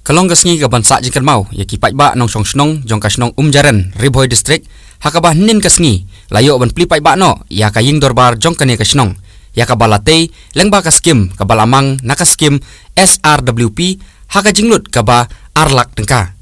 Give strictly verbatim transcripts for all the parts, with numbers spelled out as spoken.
Ka long ka sngi kaban sah jingkynmaw ïa ki paidbah nongshong shnong jong ka shnong Umjaren, Ri Bhoi District, ha kaba hynnin ka sngi la ïoh ban plie paidbah noh ïa ka ïing dorbar jong kane ka shnong, ïa kaba la tei lyngba ka skim kaba la mang na ka skim S R W P, ha ka jinglut kaba ar lak tyngka.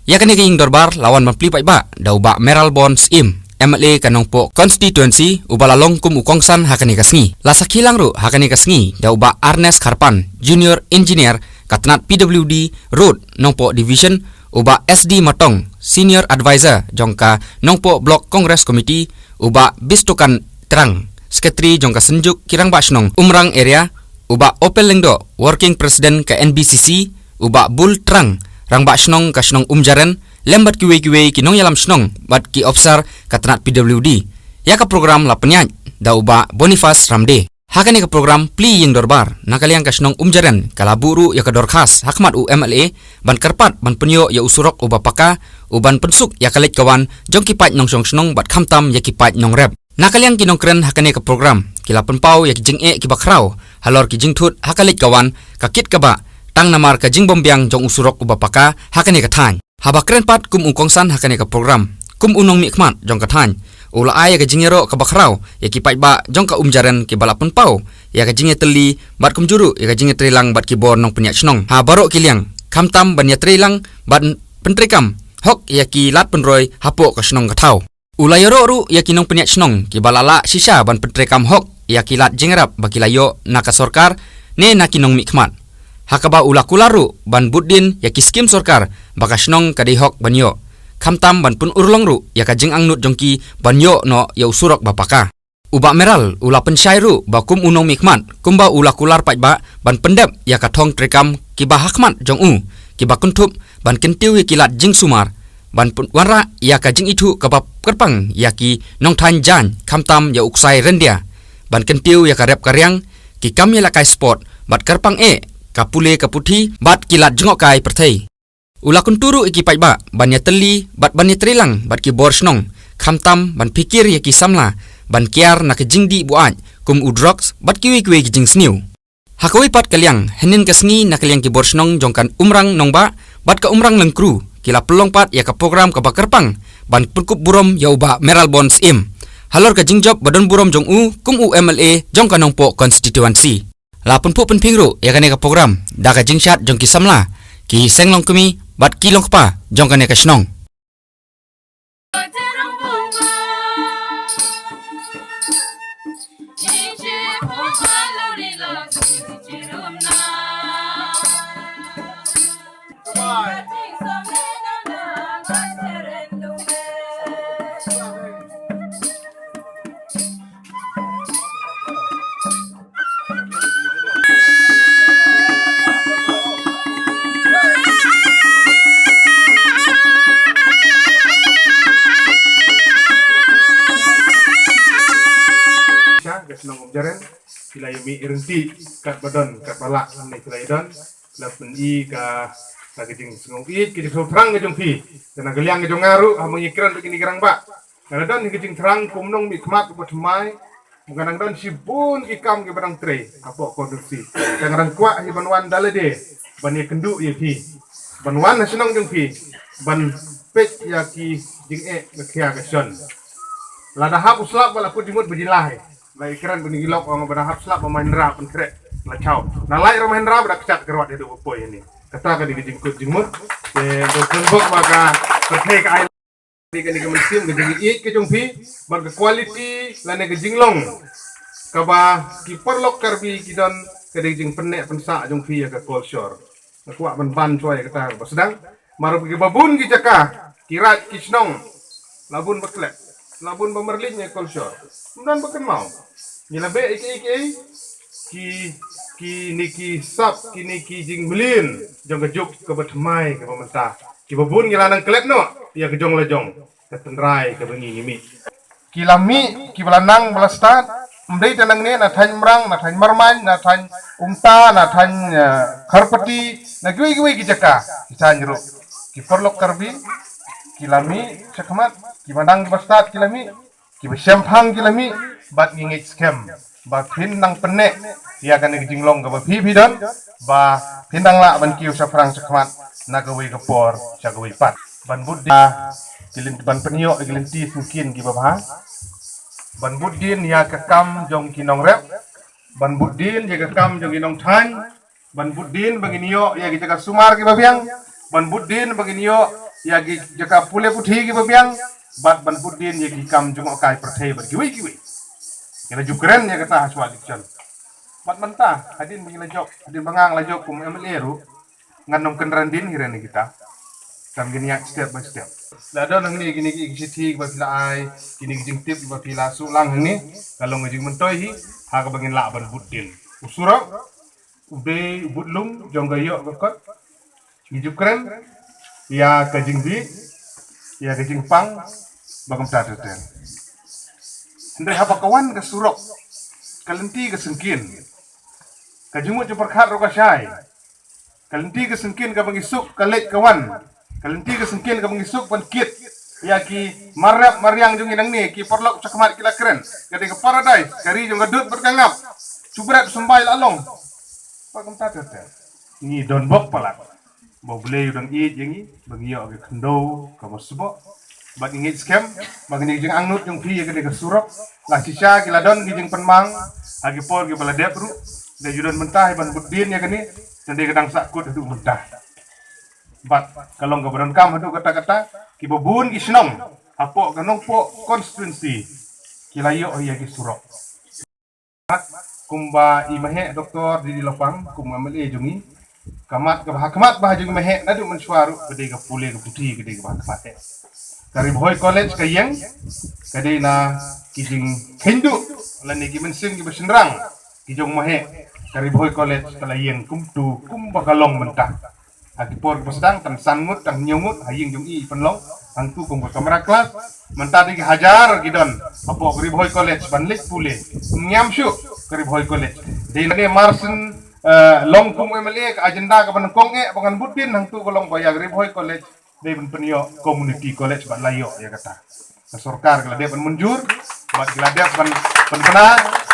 Ïa kane ka ïing dorbar la wan ban plie paidbah da u Bah Mayralborn Syiem, M L A ka Nongpoh Constituency, uba la long kum u kongsan ha kane ka sngi. La sakhi lang ruh ha kane ka sngi da u Bah Ernest Kharpan, Junior Engineer ka tnat P W D Road, Nongpoh Division, u Bah S D Matong, Senior Advisor jong ka Nongpoh Block Congress Committee, u Bah Bistokan Terang, Secretary jong ka Synjuk ki Rangbah Shnong Umrang Area, u Bah Opel Lyngdoh, Working President ka N B C C, u Bah Bul Terang, Rangbah Shnong ka shnong Umjaren, lem bad kiwei kiwei ki nongïalam shnong bad ki opsar ka tnat P W D. Ïa ka program la pynïaid da u Bah Boniface Ramde. Ha kane ka program plie ïing dorbar na ka liang ka shnong Umjaren ka la buh ruh ïa ka dorkhas ha khmat u M L A ban kyrpad ban pynïoh ïa u surok uba paka, uban pynsuk ïa ka leit ka wan jong ki paid nongshong shnong bad khamtam ïa ki paid nongrep. Na ka liang ki nongkren ha kane ka program ki la pynpaw ïa ki jingeh kiba khraw halor ki jingthut ha ka leit ka wan, ka kit kaba tang namar ka jingbymbiang jong u surok uba paka ha kane ka thaiñ. Haba kren pat kum u kongsan ha kane ka program, kum u nongmihkhmat jong ka thaiñ, u la ai ïa ka jingïaroh kaba khraw ïa ki paidbah jong ka Umjaren kiba la pynpaw ïa ka jingïatylli bad kumjuh ruh ïa ka jingïatreilang bad ki bor nongpynïaid shnong ha baroh ki liang, khamtam ban ïatreilang bad pyntreikam hok ïa ki lad pynroi hapoh ka shnong ka thaw. U la ïaroh ruh ïa ki nongpynïaid shnong kiba la lah shisha ban pyntreikam hok ïa ki lad jingïarap ba ki la ïoh na ka sorkar ne na ki nongmihkhmat, ha kaba u la kular ruh ban bud dien ïa ki skim sorkar ba ka shnong ka dei hok ban ïoh, khamtam ban pynurlong ruh ïa ka jingangnud jong ki ban ïoh noh ïa u surok ba paka. U Bah Mayral u la pynshai ruh ba kum u nongmihkhmat, kumba u la kular paidbah ban pyndep ïa ka thong treikam kiba ha khmat jong u, kiba kynthup ban kyntiew ïa ki lad jingsumar, ban pyn-, wanrah ïa ka jingithuh kaba kyrpang ïa ki nongthaiñ jaiñ, khamtam ïa u ksai ryndia, ban kyntiew ïa ka rep ka riang, ki kam ïalehkai sport, bad kyrpang eh ka pule ka puthi bad ki lad jngohkai pyrthei. U la kyntu ruh ïa ki paidbah ban ïatylli bad ban ïatreilang bad ki bor shnong, khamtam ban phikir ïa ki samla ban kiar na ka jingdih buaid kum u drugs bad kiwei kiwei ki jingsniew. Ha kawei pat ka liang, hynnin ka sngi na ka liang ki bor shnong jong ka Umrang Nongbah bad ka Umrang Lyngkru ki la pynlong pat ïa ka program kaba kyrpang ban pynkup burom ïa u Bah Mayral Born Syiem halor ka jingjop ba don burom jong u kum u M L A jong ka Nongpoh Constituency. La pynphuh pynphieng ruh ïa kane ka program da ka jingshad jong ki samla, ki seng longkmie bad ki longkpa jong kane ka shnong. Sha ka shnong Umjaren, ki la ïa mih ryntih katba don katba lah, ne ki la ïa don, la pyni ka, ka jingsngew ïeit, ka jingsngewthrang ka jong phi. Te na ka liang ka jong nga ruh, ha ma ngi kren bad kine ki rangbah, nga la don hi ka jingthrang kum u nongmihkhmat uba thymmai, ba nga dang don shibun ki kam kiba dang trei hapoh constituency. Te nga dang kwah hi ban wan da lade ban ïakynduh ïa phi, ban wan ha shnong jong phi ban peit ïa ki jingeh ka khia ka shon. Lada hap u slap ba la kut jingmut ba jylliew. La ïakren bad kine ki lok, ong ba da hap slap ba Mahindra pynkhreh la chaw. Na lait ruh Mahindra ba da kjat kyrwat ïa u ba poi ïa ni. Kata ka dei ka jingkut jingmut. Te nga sngewbha ba ka pyrthei ka ai kane ka mynsiem ka jingïeit ka jong phi, bad ka quality lane ka jinglong kaba ki paralok Karbi ki don, ka dei ka jingpynneh pynsah jong phi ïa ka kolshor. Nga kwah ban ban shuwa ïa kata kaba sdang. Namar ba kiba bun ki jaka, ki raid ki shnong, la bun ba klet, la bun ba marlin ïa ka kolshor. Ym don ba kynmaw. Ngi la beh ïa kiei kiei, ki, kine ki sap, kine ki jingmlien jong ka juk kaba thymmai kaba mynta. Kiba bun ngi la nang klet noh ïa ka jong la jong ka tynrai kaba ngi ngi mih. Ki la mih, kiba la nang ba la stad, ym dei tang nangne, na thaiñ Umrang, na thaiñ Marmain, na thaiñ Umta, na thaiñ, eh, Kharpati, na kiwei kiwei ki jaka, ki thaiñ ruh. Ki paralok Karbi ki la mih shakhmat, kiba nang kiba stad ki la mih, kiba shemphang ki la mih, bad ngi ngeit skhem ba phin nang pynneh ïa kane ka jinglong kaba phi phi don, ba phin nang lah ban kiew shaphrang shakhmat na kawei ka por sha kawei pat. Ban bud dien, ki lynti ban pynïoh ïa ki lynti syngkien kiba bha. Ban bud dien ïa ka kam jong ki nongrep. Ban bud dien ïa ka kam jong ki nongthaiñ. Ban bud dien ba ngin ïoh ïa ki jaka sumar kiba biang. Ban bud dien ba ngin ïoh ïa ki jaka pule puthi kiba biang. Bad ban bud dien ïa ki kam jngohkai pyrthei bad kiwei kiwei. Ngi la ju kren ïa kata ha shuwa election. Bad mynta hadien ba ngi la jop, hadien ba nga la jop kum M L A ruh, ngan nym kynran dien hi re ne kita. Tang ngin ïa step by step. La don hangne kine ki shithi ba phi la ai, kine ki jingtip ba phi la shu lang hangne, ka long ka jingmyntoi hi ha kaba ngin lah ban bud dien. U surok, u dei u budlung jong ka ïoh ka kot. Ngi ju kren ïa ka jingbieit, ïa ka jingpang, ba kumta ter ter. Hynrei haba ka wan ka surok, ka lynti ka syngkien, ka jingmut jingpyrkhat ruh ka shai. Ka lynti ka syngkien kaba ngi suk ka leit ka wan. Ka lynti ka syngkien kaba ngi suk ban kit ïa ki mar rep mar riang jong ngi nangne, ki paralok shakhmat ki la kren. Ka dei ka paradise, ka ri jong ka dud bad ka ngap. Shu bret symbai la long. Ba kumta ter ter, ngi don bok palat ba U Blei u dang ïeit ïa ngi ba ngi ïoh ka khyndew kaba sboh. Bad ngi ngeit skhem ba kane ka jingangnud jong phi ïa kane ka surok, la shisha ki la don ki jingpynmang ha ki por kiba la dep ruh. Dei ju don mynta hi ban bud dien ïa kane, te dei ka dang sahkut haduh mynta. Bad ka long kaba donkam haduh katta katta, kiba bun ki shnong hapoh ka Nongpoh constituency ki la ïoh ïa ki surok. Kumba i Maheh Doktor Didi Lopang kum M L A jong ngi, ka mat kaba ha khmat ba ha jong i Maheh naduh mynshuwa ruh ka dei ka pule ka puthi, ka dei kaba ha khmat eh. Ka Ri Bhoi College ka ïeng, ka dei na ki jingkheiñduh lane ki mynsiem kiba shynrang ki jong Maheh. Ka Ri Bhoi College ka la ïeng kumto kumba ka long mynta. Ha ki por ba sdang tang san ngut tang hynñiew ngut ha ïing jong i pynlong hangtu kum ka kamra klas. Mynta dei ki hajar ki don hapoh ka Ri Bhoi College ban leit pule. Ngiam shuh ka Ri Bhoi College. Dei na ne mar syn, eh, long kum M L A ka agenda kaba nyngkong eh ba ngan bud dien hangtu ka long ba ïa ka Ri Bhoi College dei ban pynïoh community college bad la ïoh ïa kata. Ka sorkar ka la dep ban mynjur bad ka la dep ban pynbna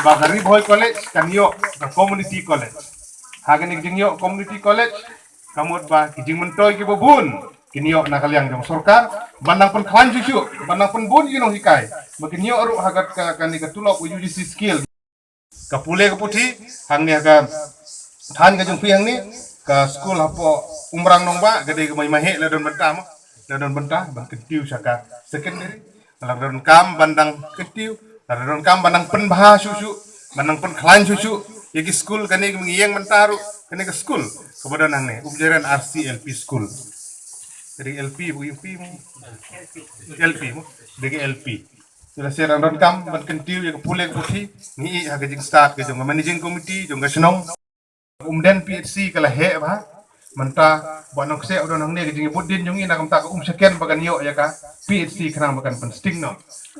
ba ka Ri Bhoi College kan ïoh ka community college. Ha kane ka jingïoh community college, ka mut ba ki jingmyntoi kiba bun kin ïoh na ka liang jong sorkar ban nang pynkhlaiñ shuh shuh, ban nang pynbun ki nonghikai ba kin ïoh ruh ha ka, ka, kane ka tulop U G C skill. Ka pule ka puthi hangne ha ka thaiñ ka jong phi hangne, ka skul hapoh Umrang Nongbah ka dei ka mai Maheh la don bynta mo, la don bynta ban kyntiew sha ka secondary. La donkam ban dang kyntiew, la donkam ban dang pynbha shuh shuh, ban dang pynkhlaiñ shuh shuh ïa ki skul. Kane ka mynta ïeng mynta ruh, kane ka skul kaba don hangne, Umjaren R C L P School. Ka dei L P, U P mo? L P mo? Dei ka L P. Te la shisha la donkam ban kyntiew ïa ka pule ka puthi. Ngi ïa ka jingstad ka jong ka managing committee jong ka shnong. Umden P H C ka la heh bha. Mynta ba nang kseh u don hangne ka jingbud dien jong ngi na ka bynta ka Umshaken ba kan ïoh ïa ka P H C khnang ba kan pynsting noh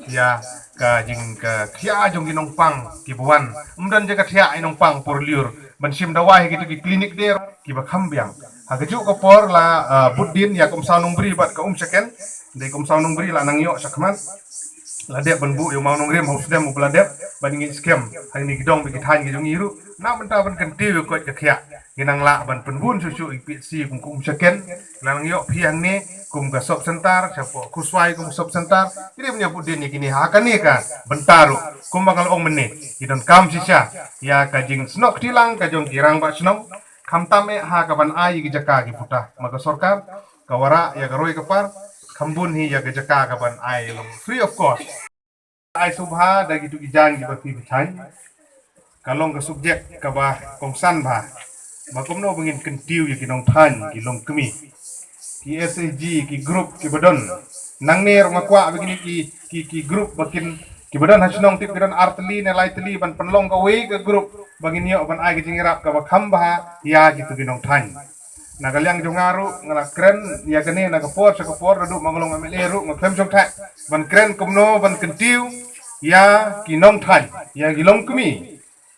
ïa ka jing ka khia jong ki nongpang kiba wan. Ym don jaka khia i nongpang por lyiur ban shim dawai ha kito ki klinik der kiba kham biang. Ha kajuh ka por la, ah, bud dien ïa ka Umsaw Nongbri bad ka Umshaken. Dei ka Umsaw Nongbri la nang ïoh shakhmat. La dep ban buh ïa u mawnongrim ha u snem uba la dep, bad ngi ngeit skhem hangne ki dong bad ki thaiñ ki jong ngi ruh na bynta ban kyntiew ïa ka koit ka khiah. Ngi nang lah ban pynbun shuh shuh ïa ka P H C kum ka Umshaken. La nang ïoh phi hangne kum ka sub center, shapoh Khuswai kum ka sub center. Ki dei ban ïa bud dien ïa kine ha kane ka bynta ruh. Kumba nga la ong mynne, ki donkam shisha ïa ka jingsnoh kti lang ka jong ki rangbah shnong. Khamtam eh ha kaban ai ïa ki jaka ki puta ma ka sorkar, ka wanrah ïa ka roi ka par, kham bun hi ïa ka jaka kaban ai long free of cost. Ai sngewbha da kito ki jaiñ kiba phi pynthaiñ. Ka long ka subject kaba kongsan bha ba kumno ba ngin kyntiew ïa ki nongthaiñ, ki longkmie, ki S H G, ki group kiba don. Nangne ruh nga kwah ba kine ki, ki, ki group ba kin, kiba don ha shnong tip ki don ar tylli ne lai tylli ban pynlong kawei ka group ba ngin ïoh ban ai ka jingïarap kaba kham bha ïa kito ki nongthaiñ. Na ka liang jong nga ruh nga la kren ïa kane na ka por sha ka por, naduh ma nga long M L A ruh nga khlem shongthait ban kren kumno ban kyntiew ïa ki nongthaiñ, ïa ki longkmie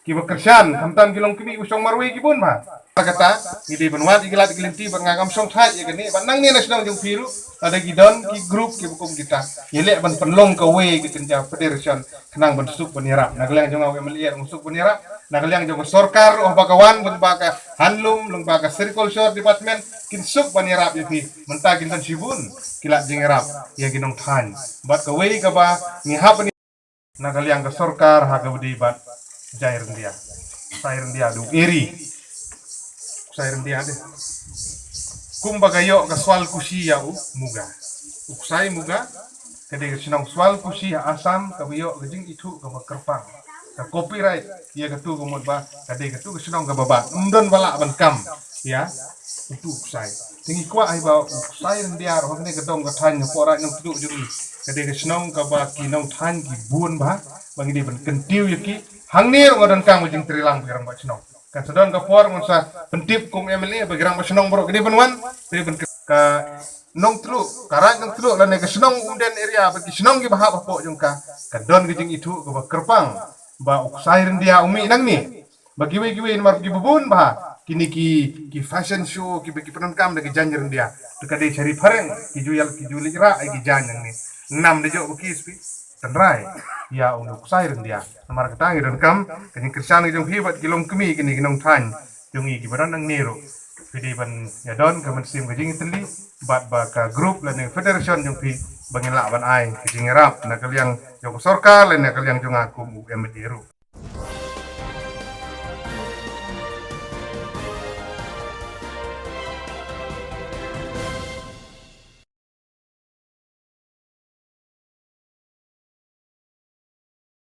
kiba kyrshan, khamtam ki longkmie ba shong marwei ki bun bha. Kata ngi dei ban wad ïa ki lad ïa ki lynti bad nga ngam shongthait ïa kane, bad nangne na shnong jong phi ruh lada ki don ki group kiba kum kita, ïaleh ban pynlong kawei ka kynja federation khnang ban suk ban ïarap. Na ka liang jong nga u M L A ruh nga suk ban ïarap. Na ka liang jong ka sorkar, oh ba ka wan, lyngba ka handloom, lyngba ka sericulture department, kin suk ban ïarap ïa phi. Mynta kin don shibun ki lad jingïarap ïa ki nongthaiñ. Bad kawei kaba ngi hap ban, na ka liang ka sorkar ha kaba ïadei bad jaiñ ryndia. Ksai ryndia, du eri. Ksai ryndia de. Kumba ka ïoh ka Swalkushi ïa u Muga. U ksai Muga ka dei ka shnong Swalkushi ha Assam kaba ïoh ka jingithuh kaba kyrpang. Ka copyright ïa katu ka mut ba ka dei katu ka shnong kaba bad ym don ba lah ban kam ïa utu u ksai. Te ngi kwah ai ba u ksai ryndia ruh ha kane ka dong ka thaiñ, hapoh Raid Nongtluh jong ngi, ka dei ka shnong kaba ki nongthaiñ ki bun bha, ba ngi dei ban kyntiew ïa ki. Hangne ruh nga donkam ka jingtreilang ba ki rangbah shnong. Kan sa don ka por ngan sa pyntip kum M L A ba ki rangbah shnong baroh ki dei ban wan, ki dei ban, ka Nongtluh, ka Raid Nongtluh lane ka shnong Umden area, ba ki shnong kiba hap hapoh jong ka, ka don ka jingithuh kaba kyrpang ba u ksai ryndia u mih nangne. Ba kiwei kiwei namar kiba bun bha kine ki, ki fashion show kiba ki pyndonkam da ki jaiñ ryndia. Te ka dei sha Ri Phareng ki ju ïal, ki ju leit rah ïa ki jaiñ nangne. Nam da jong ba ki spi tynrai ïa u ksai ryndia. Namar kata ngi donkam ka jingkyrshan ka jong phi bad ki longkmie kine ki nongthaiñ jong ngi kiba don nangne ruh. Phi dei ban ïadon ka mynsiem ka jingïatylli bad ba ka group lane federation jong phi ba ngin lah ban ai ka jingïarap na ka liang jong ka sorkar lane na ka liang jong nga kum u M L A ruh.